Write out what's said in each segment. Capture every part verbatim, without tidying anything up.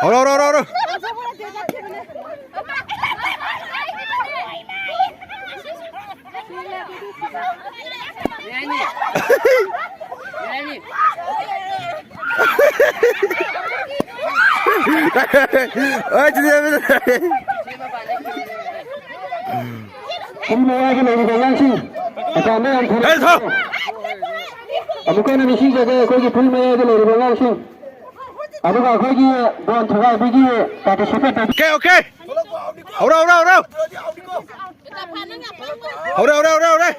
ꯍꯧꯔꯣ, ꯍꯧꯔꯣ, ꯍꯧꯔꯣ, ꯍꯧꯔꯣ꯫ ꯌꯥꯅꯤ꯫ ꯌꯥꯅꯤ꯫ ꯑꯣꯏ, ꯆꯤꯆꯦ꯫ ꯐꯤꯜ ꯃꯌꯥꯏꯗ ꯂꯩꯔꯤꯕ ꯑꯉꯥꯡꯁꯤꯡ, ꯑꯄꯥꯝꯕ ꯌꯥꯝ ꯊꯣꯛꯂꯦ꯫ ꯍꯦ, ꯊꯣ! ꯑꯃꯨꯛꯀ ꯍꯟꯅ ꯅꯤꯡꯁꯤꯡꯖꯒꯦ, ꯑꯩꯈꯣꯏꯒꯤ ꯐꯤꯜ ꯃꯌꯥꯏꯗ ꯂꯩꯔꯤꯕ ꯑꯉꯥꯡꯁꯤꯡ, ꯑꯗꯨꯒ ꯑꯩꯈꯣꯏꯒꯤ ꯕꯣꯜ ꯊꯨꯒꯥꯏꯕꯒꯤ participant ꯑꯗꯨ ꯑꯣꯀꯦ, ꯑꯣꯀꯦ꯫ ꯍꯧꯔꯣ, ꯍꯧꯔꯣ, ꯍꯧꯔꯣ꯫ ꯍꯧꯔꯦ, ꯍꯧꯔꯦ, ꯍꯧꯔꯦ, ꯍꯧꯔꯦ꯫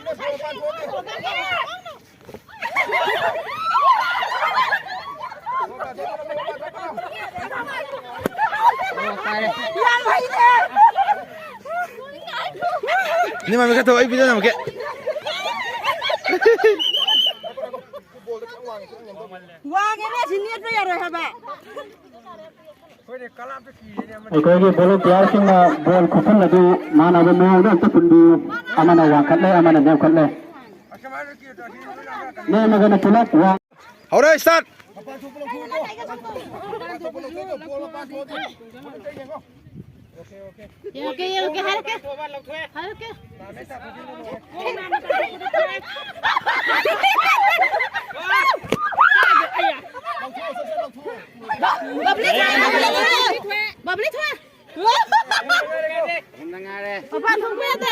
ꯅꯤꯃꯥ ꯃꯤꯈꯠ ꯊꯣꯛ, ꯑꯩ video ꯅꯝꯃꯛꯀꯦ꯫ ꯋꯥꯡꯉꯦꯅꯦ, ꯁꯤ ꯅꯦꯠꯄ ꯌꯥꯔꯣꯏ ꯍꯥꯏꯕ꯫ ꯑꯩꯈꯣꯏꯒꯤ volunteerꯁꯤꯡꯅ ꯕꯣꯜ ꯈꯨꯠꯁꯟ ꯑꯗꯨ ꯃꯥꯟꯅꯕ ꯃꯑꯣꯡꯗ ꯑꯝꯇ ꯄꯨꯟꯕꯤꯌꯨ꯫ ꯑꯃꯅ ꯋꯥꯡꯈꯠꯂꯦ, ꯑꯃꯅ ꯅꯦꯝꯈꯠꯂꯦ꯫ ꯅꯦꯝꯃꯒꯅ ꯄꯨꯂꯞ ꯋꯥꯡ- ꯍꯧꯔꯦ, start! ꯌꯦꯡꯉꯛꯀꯦ, ꯌꯦꯡꯉꯛꯀꯦ, ꯍꯥꯏꯔꯛꯀꯦ꯫ ꯍꯥꯏꯔꯛꯀꯦ꯫ ꯕꯕ꯭ꯂꯤ ꯊꯣꯛꯑꯦ, ꯕꯕ꯭ꯂꯤ ꯊꯣꯛꯑꯦ꯫ ꯕꯕ꯭ꯂꯤ ꯊꯣꯛꯑꯦ꯫ ꯃꯄꯥꯟ ꯊꯣꯛꯄ ꯌꯥꯗꯦ꯫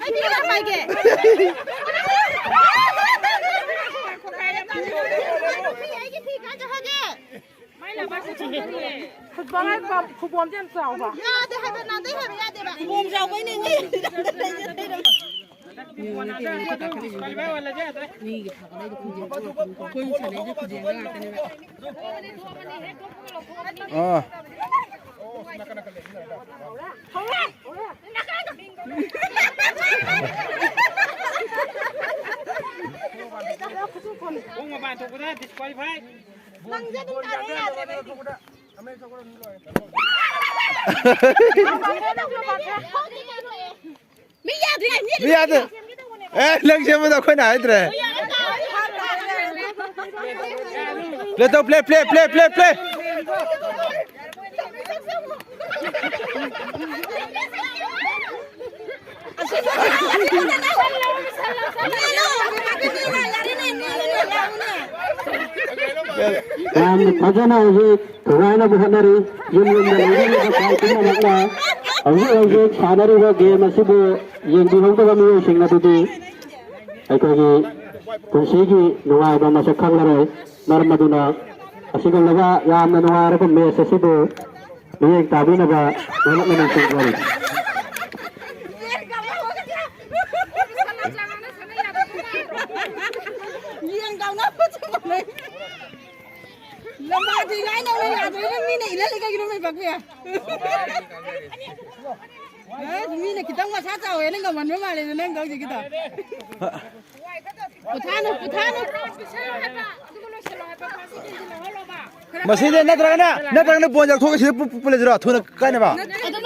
ꯑꯩ ꯄꯤꯔꯒ ꯄꯥꯏꯒꯦ꯫ ꯑꯩꯒꯤ ꯐꯤ ꯀꯥꯏ ꯆꯠꯈ꯭ꯔꯒꯦ? ꯐꯨꯠꯕꯣꯜ ꯍꯥꯏꯕ ꯈꯨꯕꯣꯝꯁꯦ ꯌꯥꯝ ꯆꯥꯎꯕ꯫ ꯌꯥꯗꯦ ꯍꯥꯏꯕ, ꯅꯥꯗꯩ ꯍꯥꯏꯕ ꯌꯥꯗꯦꯕ꯫ ꯈꯨꯕꯣꯝ ꯆꯥꯎꯕꯩꯅꯦ ꯃꯤ꯫ ꯃꯤꯒꯤ ꯊꯥꯒꯠꯂꯛꯏꯗꯣ ꯈꯨꯖꯦꯡ ꯉꯥꯛꯇꯅꯦꯕ꯫ ꯑꯩꯈꯣꯏꯅ ꯁꯥꯟꯅꯩꯁꯦ ꯈꯨꯖꯦꯡꯒ ꯉꯥꯛꯇꯅꯦꯕ꯫ ꯑꯥ꯫ ꯄꯨꯡ ꯃꯄꯥꯟ ꯊꯣꯛꯄꯗ disqualify꯫ ꯅꯪꯁꯦ ꯑꯗꯨꯝ ꯇꯥꯔꯦ ꯌꯥꯗ꯭ꯔꯦꯕ ꯑꯩꯗꯤ꯫ ꯃꯤ ꯌꯥꯗ꯭ꯔꯦ, ꯃꯤ ꯃꯤ ꯌꯥꯗ꯭ꯔꯦ꯫ ꯑꯦ, ꯅꯪ ꯁꯦꯝꯕꯗꯣ ꯑꯩꯈꯣꯏꯅ ꯍꯥꯏꯗ꯭ꯔꯦ꯫ ꯄ꯭ꯂꯦ ꯇꯧ, play, play, play, play, play. ꯌꯥꯝ ꯐꯖꯅ ꯍꯧꯖꯤꯛ ꯊꯨꯒꯥꯏꯅꯕ ꯍꯣꯠꯅꯔꯤ꯫ ꯌꯨꯝ ꯌꯨꯝꯗ ꯂꯩꯔꯤꯕ ꯂꯩꯀꯥꯏ ꯄꯨꯝꯅꯃꯛꯅ ꯍꯧꯖꯤꯛ ꯍꯧꯖꯤꯛ ꯁꯥꯟꯅꯔꯤꯕ ꯒꯦꯝ ꯑꯁꯤꯕꯨ ꯌꯦꯡꯕꯤꯍꯧꯗꯕ ꯃꯤꯑꯣꯏꯁꯤꯡ ꯑꯗꯨꯗꯤ ꯑꯩꯈꯣꯏꯒꯤ ꯄꯨꯟꯁꯤꯒꯤ ꯅꯨꯡꯉꯥꯏꯕ ꯃꯁꯛ ꯈꯪꯂꯔꯣꯏ꯫ ꯃꯔꯝ ꯑꯗꯨꯅ ꯑꯁꯤꯒꯨꯝꯂꯕ ꯌꯥꯝꯅ ꯅꯨꯡꯉꯥꯏꯔꯕ ꯃꯦꯆ ꯑꯁꯤꯕꯨ ꯃꯤꯠꯌꯦꯡ ꯇꯥꯕꯤꯅꯕ ꯅꯣꯂꯨꯛꯅ ꯅꯤꯡꯁꯤꯡꯖꯔꯤ꯫ ꯌꯦꯟ ꯀꯥꯎꯅꯕ ꯆꯞ ꯃꯥꯟꯅꯩ꯫ ꯂꯝꯕꯥꯗꯤ ꯉꯥꯏꯅꯧꯅ ꯌꯥꯗ꯭ꯔꯦꯅꯦ, ꯃꯤꯅ ꯏꯜꯍꯜꯂꯤ ꯀꯩꯒꯤꯅꯣ ꯃꯤ ꯄꯥꯛꯄꯤꯌꯥ? ꯑꯦ, ꯃꯤꯅ ꯈꯤꯇꯪ ꯃꯁꯥ ꯆꯥꯎꯋꯦꯅ ꯉꯝꯍꯟꯕ ꯃꯥꯜꯂꯦꯗ ꯅꯪ ꯍꯧꯖꯤꯛꯀꯤꯗꯣ꯫ ꯄꯨꯊꯥꯅꯨ, ꯄꯨꯊꯥꯅꯨ꯫ ꯃꯁꯤꯗ ꯅꯠꯇ꯭ꯔꯒꯅ, ꯅꯠꯇ꯭ꯔꯒꯅ ꯕꯣꯜ ꯂꯧꯊꯣꯛꯑꯒ ꯁꯤꯗ ꯄꯨ-, ꯄꯨ-, ꯄꯨꯜꯂꯁꯤꯔꯣ? ꯊꯨꯅ ꯀꯥꯏꯅꯕ꯫ ꯑꯗꯨꯝ